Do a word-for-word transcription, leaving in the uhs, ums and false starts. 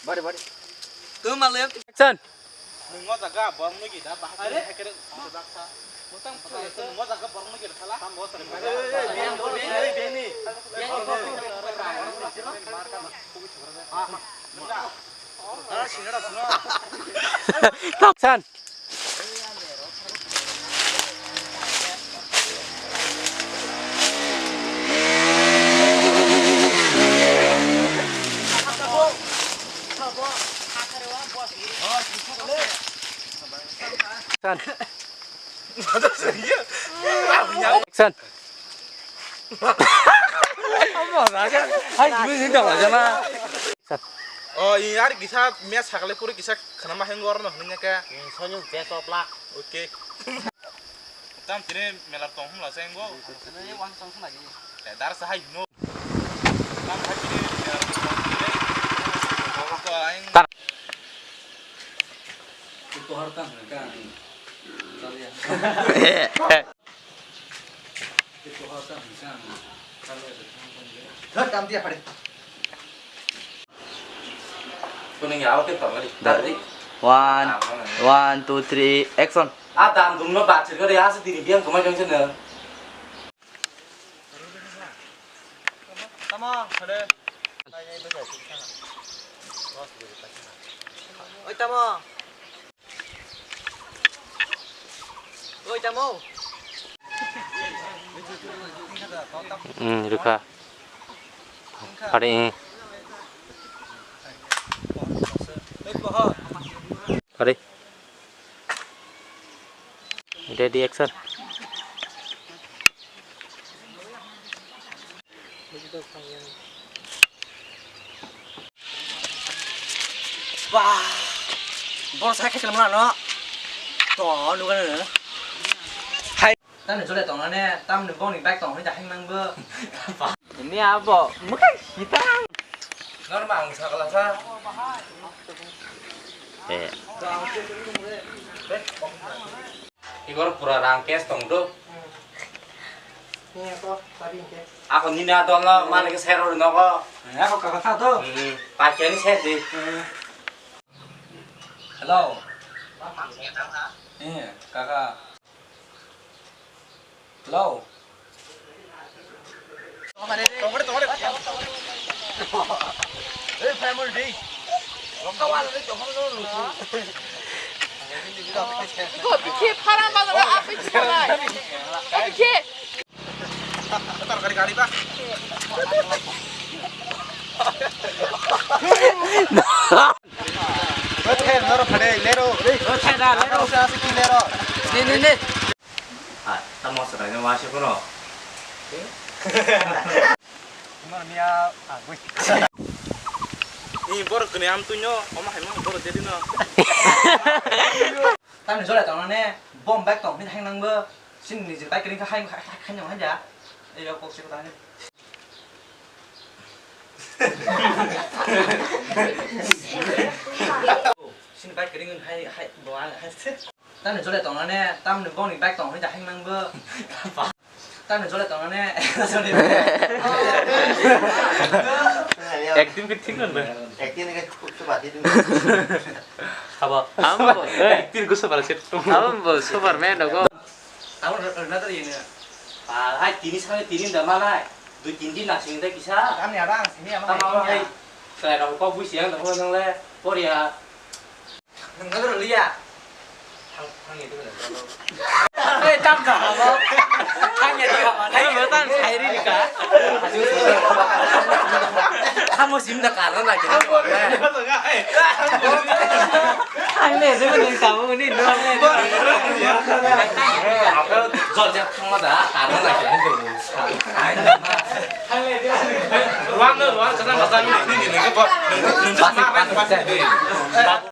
Bari, bari. Tu ma left. Action. Nwng o jaga borok nugwi da, bahai khe khe baksa. Motang phu. Nwng o jaga borok nugwi da, sala. Action. Action. Hai, ini dong aja lah. O, ini hari kisa mes sakle pura kisa kena mah hengor no, ini ke. Sonyung best of luck. Oke. Tam tini melar tong hum la seng go. Ini wan tong hum lagi. Eh, dar sahai no. Tam hai tini melar tong hum lagi. Ko aing. Tar. Itu harta kan. Kalian. Itu harta kan. Kalian. Hei, tam dia pare. Kuning ya, oke, tong kali. Dari. One, one, two, three, action. Ah, dam dum no bachir kari asa diri biang kumai jong sene. Tamo, hade. Oi, tamo. Oi, tamo. Hmm, rikha. Hari. Hari. Ready, action. Wah, bor sai khe kelma no. To, nugano. Hai. Tamni jole tong nane, tamni bongni bike tong hoi da hang nang bo. Ni abo, mukai hitang. Normal ang sakala sa. Eh. Igor pura rang cash tong do. Ni ako, tadi ke. Ako nini adol no, mana ke sero nogo. Ako kaka sa to. Hmm, pakai ni sero di. Hello. Eh, kaka. Hello. Iko bikhe phara bazar a bikhe. Bikhe. Tar gari gari ba. Ote, lero phade, lero. Ote da, lero. Asa, asa ki lero. Ne, ne, ne. Ah, tamo serai no wasi kono. Mar mia, ah, gui. Ni bor kene am tunyo, oma hai mo bor jadi no. Tamni jole tong ne, bom bike tong, ni hang nang bo. Sin ni je bike ring ka hai, hai, hai, hai, hai, ja. Ei, yo, kok se ko tang. Sini bike kering hai hai bo ang hai se. Tamni jole tong ne, tamni bongni bike tong hai da hang nang bo. Tamni jole tong ne. Acting ke thik nang. Acting ke khub se bati dun. Haba. Ambo. Acting ko sabar se. Ambo Superman dogo. Tamo rwna tari ini. Pal, hai tini sani tini da manai. Dui tin din nang sini da kisa. Kami ada ang sini ama. Tamo hai. Saya dong kok bui siang dong nang le. Korea. Nang nang liya. Thang thang itu kan. Hei tam ka. Thang ya dia. Hai betan hai ri ka. Tamo sim da karna lagi. Ang ne, de nang tamo ni no ne. Jor jak thangma da, karna lagi. Ruang no, ruang sana masa ni ni ni ni ko. Nung nung ma ma ma.